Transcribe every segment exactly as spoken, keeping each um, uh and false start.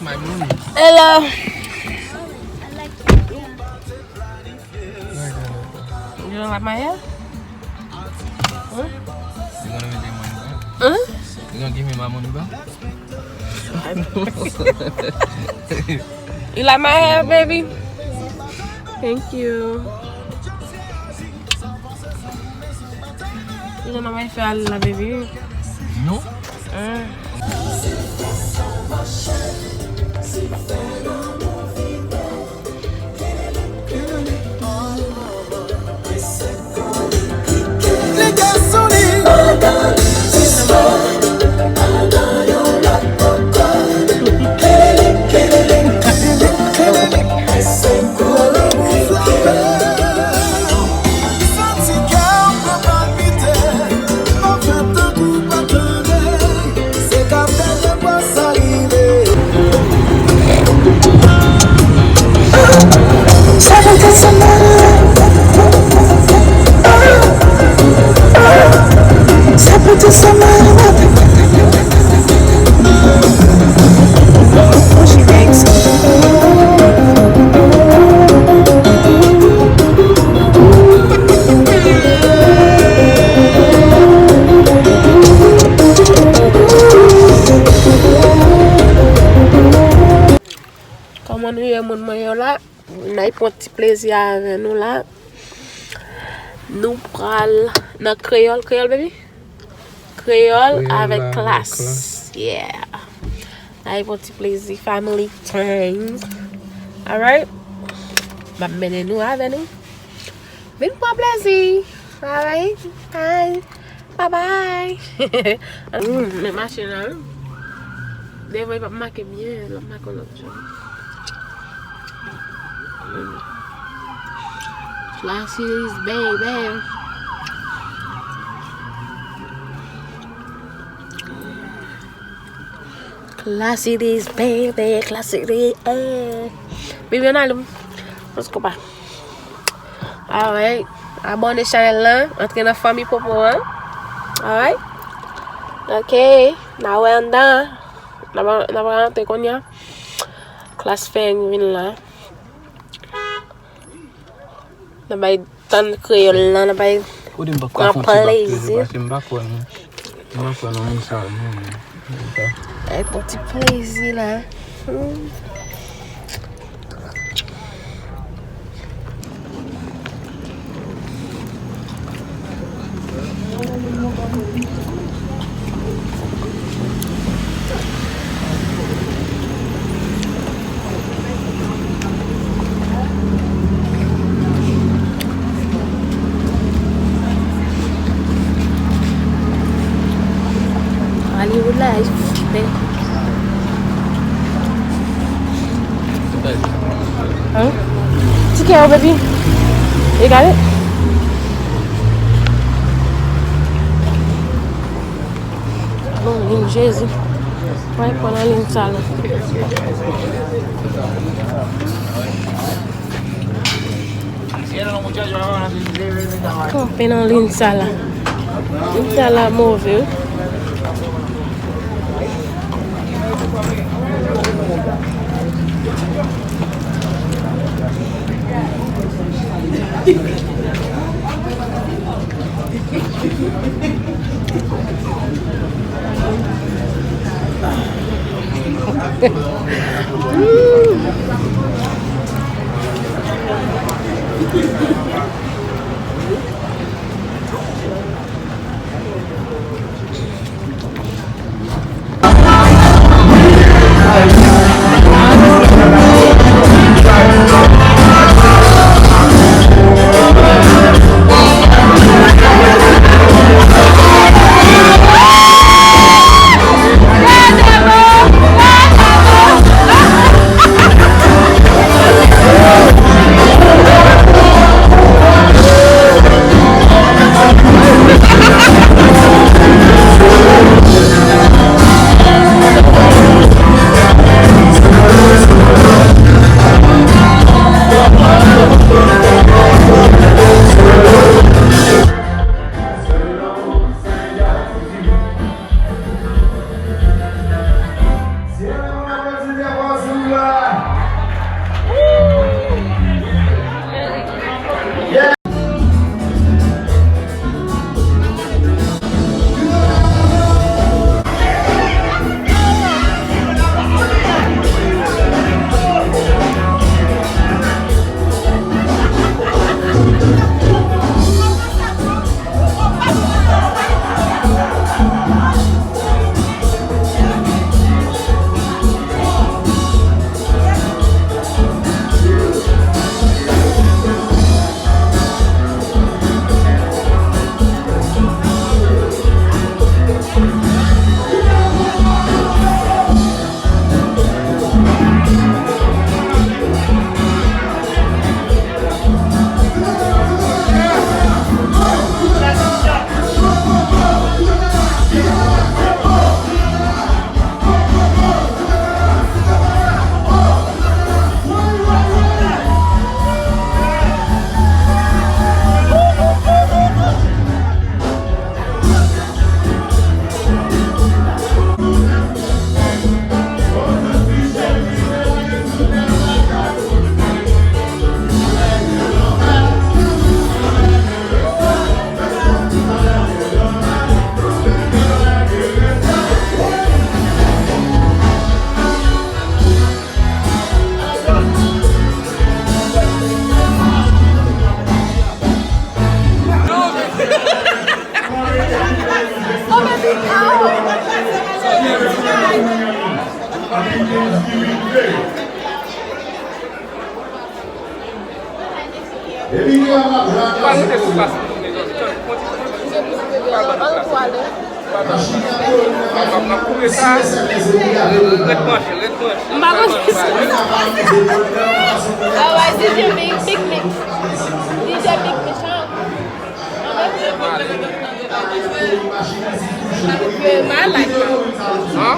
Hello. You don't like my hair? Huh? You gonna give me my money back? Huh? You gonna give me my money back? You like my hair, baby? Thank you. Ou gen manman fè ale la, baby. Non. Ah. Kòman nou ye, moun mwen yo la? N a pran ti plezi avè nou la. Nou pral nan kreyòl, kreyòl, baby? Kreyòl avèk Klass. Yeah. N a pran ti plezi, family time. Alright? M ap mennen nou avè nou. Vin pran plezi. Alright? Bye. Bye bye. Hmm, men machin la, wi. Devan li p ap make byen, l ap make yon lòt jan. Hmm. Classy this baby. Classy this baby, classy this, eh. Baby, ann ale. Let's go back. Alright. Abòne chanèl lan. Antre nan fanmi Popo an. Alright. Ok. N a wè anndan. N a, n a rantre kounye a. Klass fè vin la. N a bay tann kreyòl lan. N a bay pran plezi. Ou di m p ap ka fè yon ti bak toujou, paske m pa kwè non. M pa kwè nan moun sa yo, non, men. Ay, bon ti plezi la. Hmm. Hollywood life, baby. Huh? Tikè yo, baby. You got it? Bon, vin Jezi. Mwen pran nan liy sa la. Kanpe nan liy sa la. Liy sa la move, wi. Ou pral monte sou plas pou nou, mezanmi. Tande, kontinye, kontinye, kontinye. Ou pral ban nou plas. Ou pral ban nou plas. M ap, m ap koupe sa. Rèd branche, rèd branche. M pa konn ki sa. Alright, D J Big, Big Mix. D J Big Mix, hein? Hein?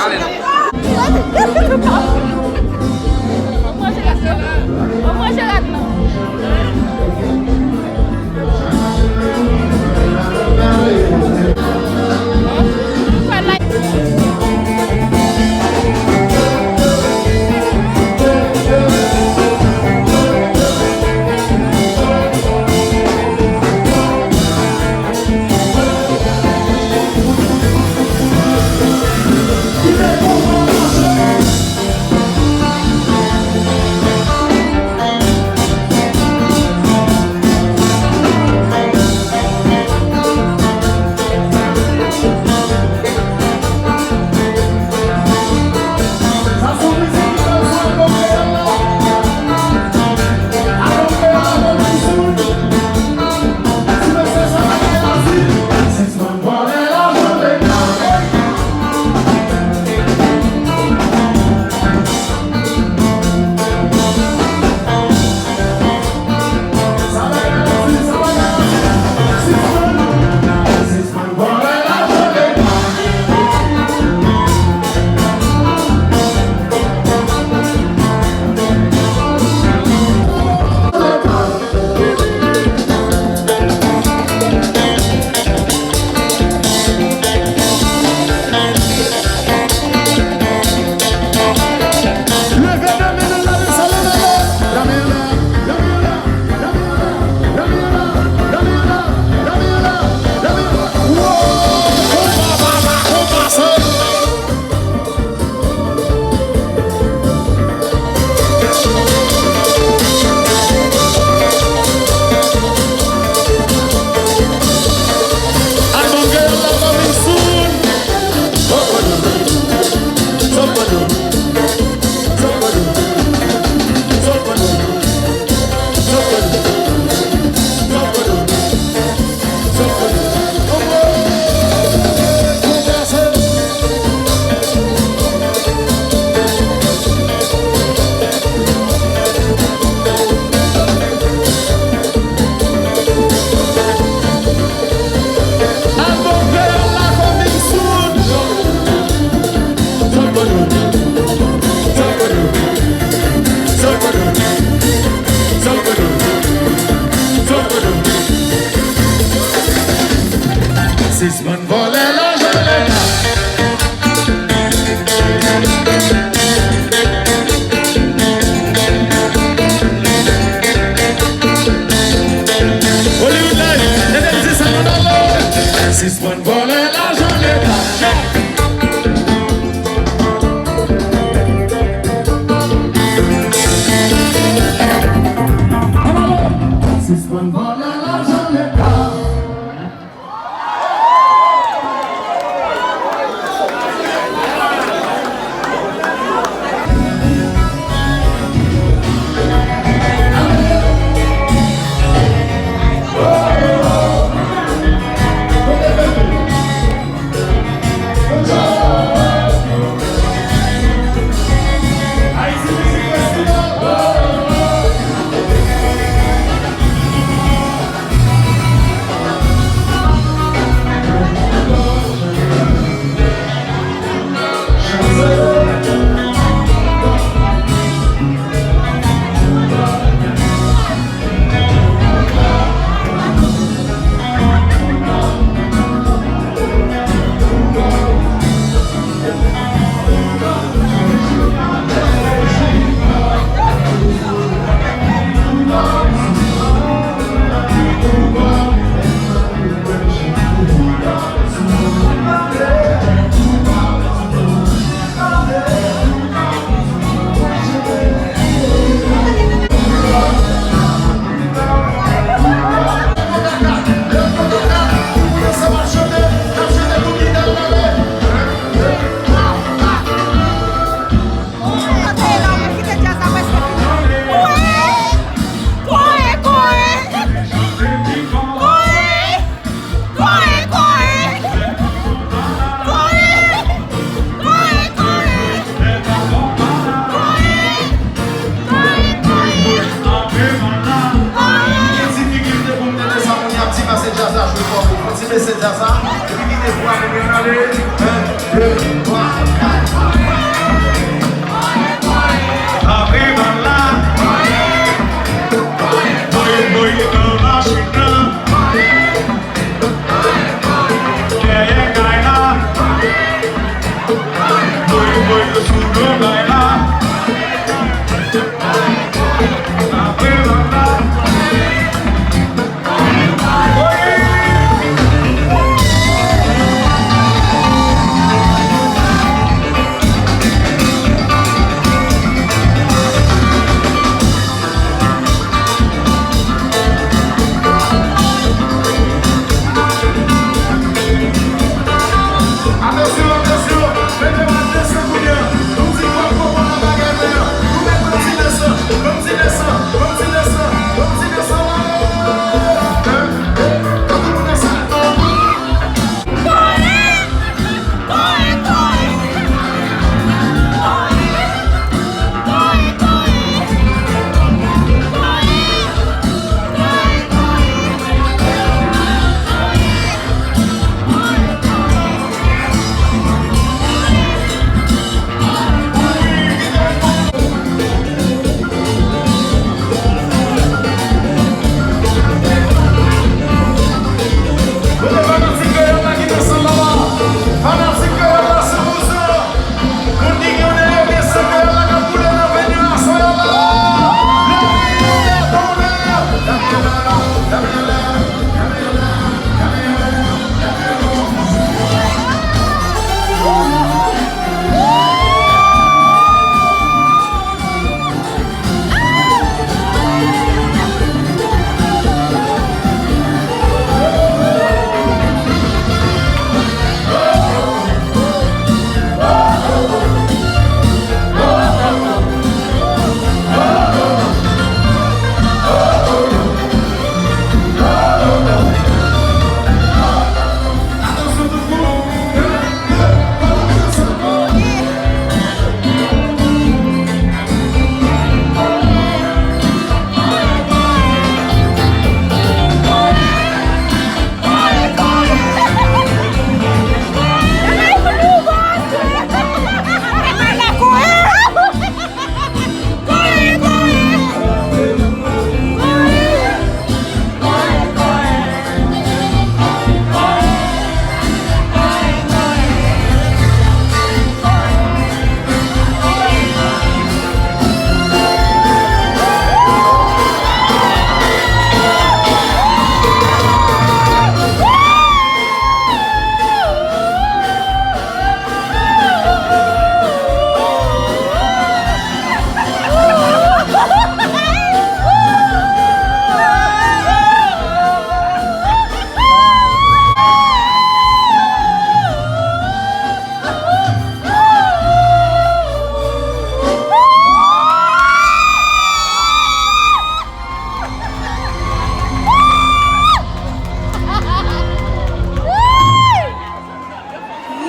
Ale. Se sa, sa. Epi kite fwa pou mwen ale. En, de, twa, kat. Antre bal la. Voye, voye nan machin nan. Dèyè kay la. Voye, voye sou do kay la. Antre bal la. Atansyon, atansyon, mete men desann kounye a. Nou di fò fò fò nan bagay mwen an. Nou mete yon ti desann, yon ti desann, yon ti desann, yon ti desann la. Kote fanatik kreyòl la ki nan sann la la? Fanatik kreyòl la san pou san. Moun ki gen yon leve san kreyòl la k ap boule nan venn yo a, san yo la. Leve men yo, leve men yo.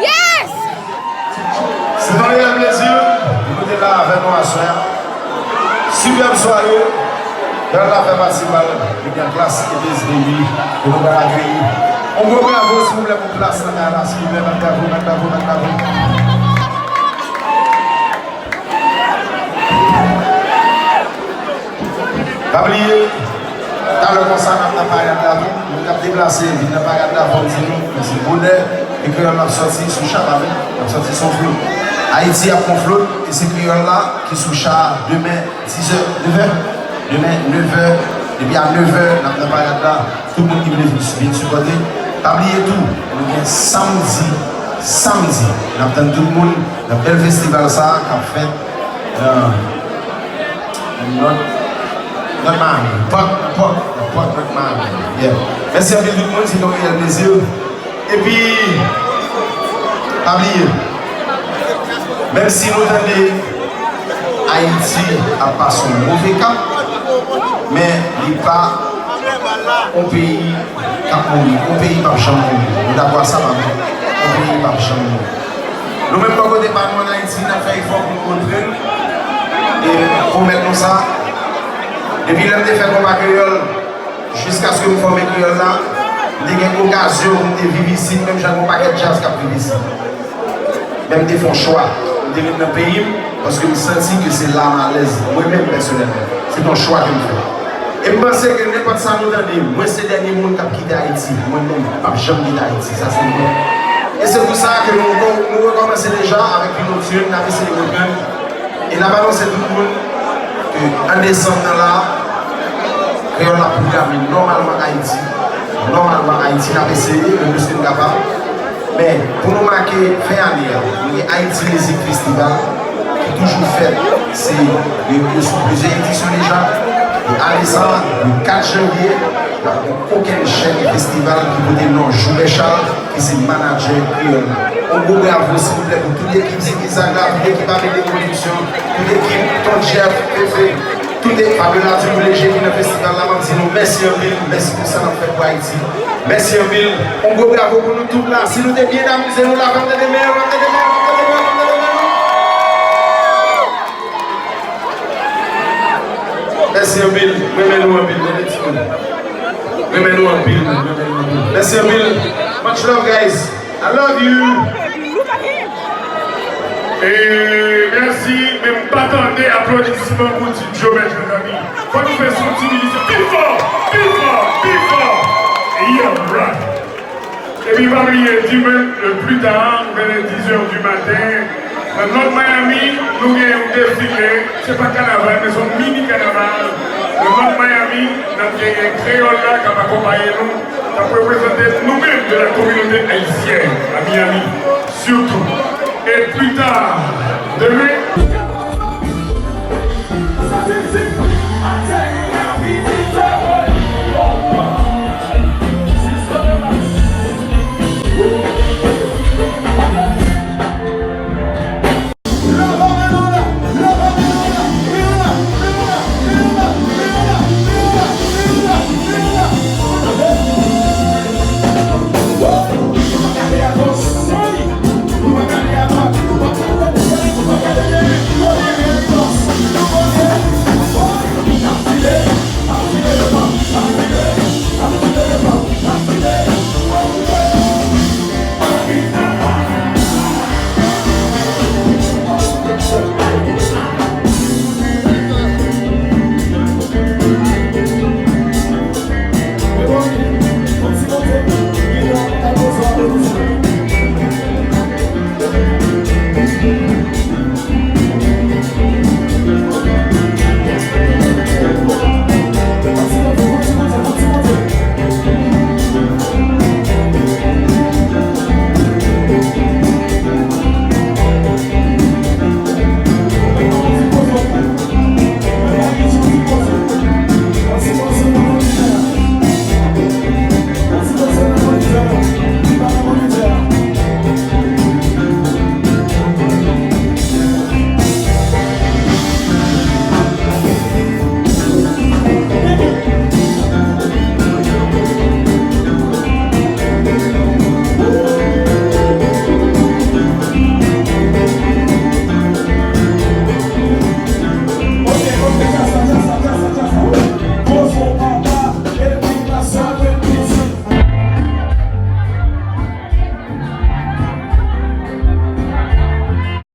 Yes! Se yon reyèl plezi pou nou te la avè nou aswè a. Sipèb sware, Bèl Afè Festival, Egal Klas e P S D I, ke nou pral akeyi. On gwo bravo, silvouplè, pou Klas nan kay la, silvouplè, bat bravo, bat bravo, bat bravo. Pa bliye, talè konsa n ap nan parad la tou. Moun k ap deplase vin nan parad la, fò m di nou, men se bonè e kreyòl n ap sòti sou cha pa vin, n ap sòti sou flot. Ayiti ap pran flot, e se kreyòl la ki sou cha a demen, dizè, nevè. Demen, nevè, depi a nevè, n ap nan parad la. Tout moun ki vle vin, vin sipòte. Pa bliye tou, nou gen samdi, samdi, n ap tann tout moun nan bèl festival sa a k ap fèt nan Nòt, Nòt Miami. Pòt, nan pòt, nan pòt Nòt Miami. Yeah. Mèsi anpil tout moun, se te yon reyèl plezi. Epi, pa bliye, menm si nou tande Ayiti ap pase yon move kap, men li pa yon peyi k ap mouri. Yon peyi p ap janm mouri. Nou dakò ak sa, pa vre? Yon peyi p ap janm mouri. Nou menm, bò kote pa nou ann Ayiti, n ap fè efò pou nou montre l e pwomèt nou sa. Depi lè m te fè konpa kreyòl, jiskaske m fòme kreyòl la, M te gen okazyon pou m te viv isit, menm jan gen yon pakèt djaz k ap viv isit. Men m te fè yon chwa. M te ret nan peyi m, paske m santi ke se la m alèz, mwen menm pèsonèlman. Se te yon chwa ke m fè. E m panse ke nenpòt sa nou tande, mwen se dènye moun k ap kite Ayiti. Mwen menm, m p ap janm kite Ayiti. Sa se mwen. E se pou sa ke nou, nou rekòmanse deja avèk yon lòt tune, n ap eseye reprann. E n ap anonse tout moun ke an desanm nan la, Kreyòl la pwograme nòmalman Ayiti. Nòmalman Ayiti, n ap eseye le plis ke n kapab. Men, pou nou make fen ane a, nou gen Haiti Music Festival ki toujou fèt. Se, yo, yo sou plizyè edisyon deja. E ane sa, le kat janvye, n ap gen kokenn chèn festival ki pote non Joubert Charles, ki se manadjè Kreyòl la. Yon gwo bravo, silvouplè, pou tout ekip Zigizag la, tout ekip Amede Pwodiksyon, tout ekip Ton Jeff, Fefe, tout ekip Fabiola Dubrégé ki nan festival la, m ap di nou mèsi anpil, mèsi pou sa n ap fè pou Ayiti. Mèsi anpil. Yon gwo bravo pou nou tout la. Si nou te byen amize nou la, fè m tande men yo, fè m tande men yo, fè m tande men yo, fè m tande men yo. Mèsi anpil. Mwen renmen nou anpil, tande timoun. Mwen renmen nou anpil, mwen renmen nou anpil. Mèsi anpil. Much love, guys. I love you. E mèsi, men m pa tande aplodisman pou Ti Djo, mezanmi. Fò nou fè son ti mizik pi fò, pi fò, pi fò. Yeah, right. Epi pa bliye, dimen, le pli ta, vè diz è di maten, nan Nòt Miami, nou gen yon defile. Se pa kanaval, men se yon mini kanaval. Nan Nòt Miami, n ap genyen Kreyòl la k ap akonpaye nou, k ap reprezante nou menm de la kominote ayisyèn a Miami, sitou. E pli ta, demen,